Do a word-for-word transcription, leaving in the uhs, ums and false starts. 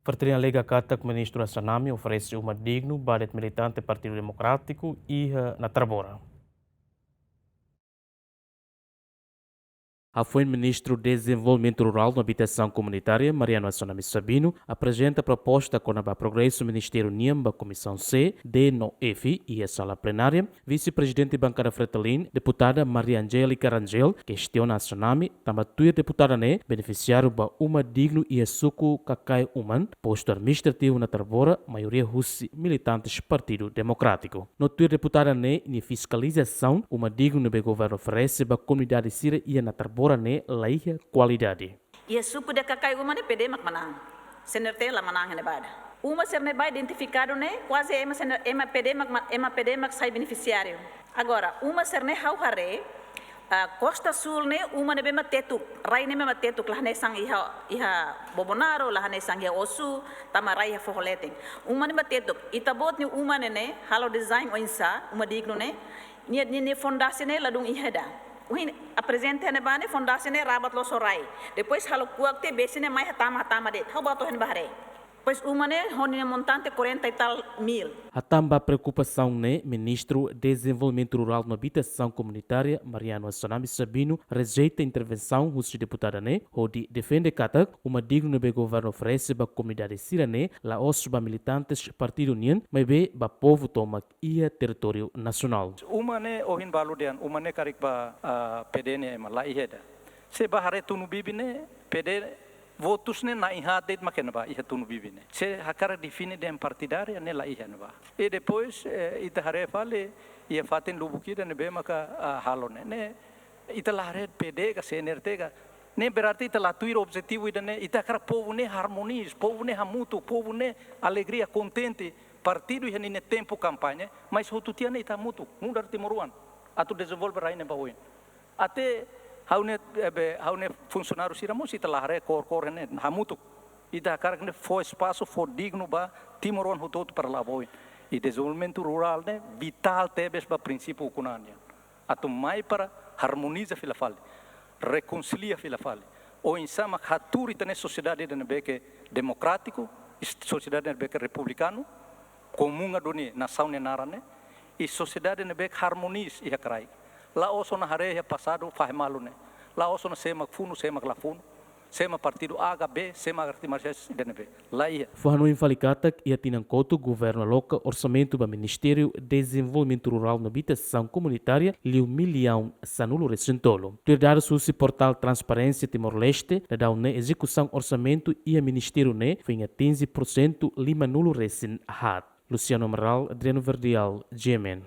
Fretilin alega katak Ministru Assanami oferese uma dignu ba de'it militante Partidu Demokrátiku iha Natarbora. Hafoin Ministru Dezenvolvimentu Rurál no Abitasaun Komunitária, Mariano Assanami Sabino, aprezenta proposta kona-ba progresu ministériu nian ba Komisaun C, D no F iha sala plenária, Vise-Prezidente Bankada Fretilin, Deputada Maria Angélica Rangel, kestiona Assanami, tanba tuir deputada ne'e benefisiáriu ba uma dignu iha suku Kakai Uman, postu administrativu Natarbora, maioria husi militantes Partidu Demokrátiku. No tuir deputada ne'e nia fiskalizasaun, uma dignu ne'ebé governu oferese ba komunidade sira iha Natarbora ne'e la iha kualidade. Iha suku de Kakai Uman ne'e P D mak manán. C N R T la manán iha ne'ebá ida. Uma sira ne'ebé identifikadu ne'e, kuaze ema C N R, ema P D mak ma-, ema P D mak sai benefisiáriu. Agora, uma sira ne'e ha'u haree, ah, Kosta Súl ne'e uma ne'ebé mak tetuk, rai ne'e mak tetuk, la hanesan iha, iha Bobonaro, la hanesan iha Ossu, tanba rai iha foho leten. Uma ne'e mak tetuk, ita-boot nia uma ne'e ne'e, halo design oinsá, uma dignu ne'e, nia, nia, nia fondasi ne'e ladún iha ida. Ohin aprezenta ne'ebá ne'e fondasi ne'e rabat loos ho rai. Depois halo kuak tiha, besik ne'e mai hatama, hatama de'it. Ha'u bá to'o iha ne'ebá haree. Pois uma ne'e ho nia montante quarenta e tal mil. Hatán ba preokupasaun ne'e, Ministru Dezenvolvimentu Rurál no Abitasaun Komunitária, Mariano Assanami Sabino, rejeita intervensaun husi deputada ne'e, hodi defende katak uma dignu ne'ebé governu oferese ba komunidade sira ne'e, la'ós ba militantes partidu nian, maibé ba povu tomak iha territóriu nasionál. Uma ne'e ohin balu dehan, uma ne'e karik ba, ah, P D ne'e ema, la iha ida. Se bá haree Tunu Bibi ne'e, P D votus ne'e na'in haat de'it mak iha ne'ebá, iha Tunu Bibi ne'e. Se hakarak define dehan partidária ne'e la iha ne'ebá. I depois, eh, ita haree fali, iha fatin lubuk ida ne'ebé maka, ah, halo ne'e. Ne'e, ita la haree P D ka C N R T ka. Ne'e berarti ita la tuir objetivu ida ne'e, ita hakarak povu ne'e harmonis, povu ne'e hamutuk, povu ne'e alegria, kontente. Partidu iha ninia tempu kampaña, mas hotu tiha ne'e ita hamutuk, nu'udar timoroan, atu dezenvolve rai ne'e ba oin. Até ha'u-nia, eh, be, ha'u-nia funsionáriu sira mós ita la haree kór-kór ne'e, hamutuk. Ita hakarak ne'e fó espasu, fó dignu ba timoroan hotu-hotu para la'o ba oin. I dezenvolvimentu rurál ne'e vitál tebes ba prinsípiu ukun-an nian. Atu mai para harmoniza fila fali, rekonsilia fila fali. Oinsá mak hatuur ita-nia sosiedade ida ne'ebé ke demokrátiku, is-, sosiedade ne'ebé ke republikanu, komunga duni nasaun nia naran ne'e, i sosiedade ne'ebé ke harmonis iha kraik. La'ós ona haree iha pasadu fahe malu ne'e. La'ós ona sé mak funu, sé mak la funu. Sé mak partidu A ka B, sé mak arte marsiais ida ne'ebé. La iha. Fó hanoin fali katak, iha tinan kotuk governu aloka orsamentu ba Ministériu Dezenvolvimentu Rurál no Abitasaun Komunitária liu millaun sanulu-resin-tolu. Tuir dadus husi portál Transparénsia Timor-Leste, daudaun ne'e ezekusaun orsamentu iha ministériu ne'e foin atinje porsentu limanulu-resin-haat. Luciano Amaral, Adriano Verdial, G M N.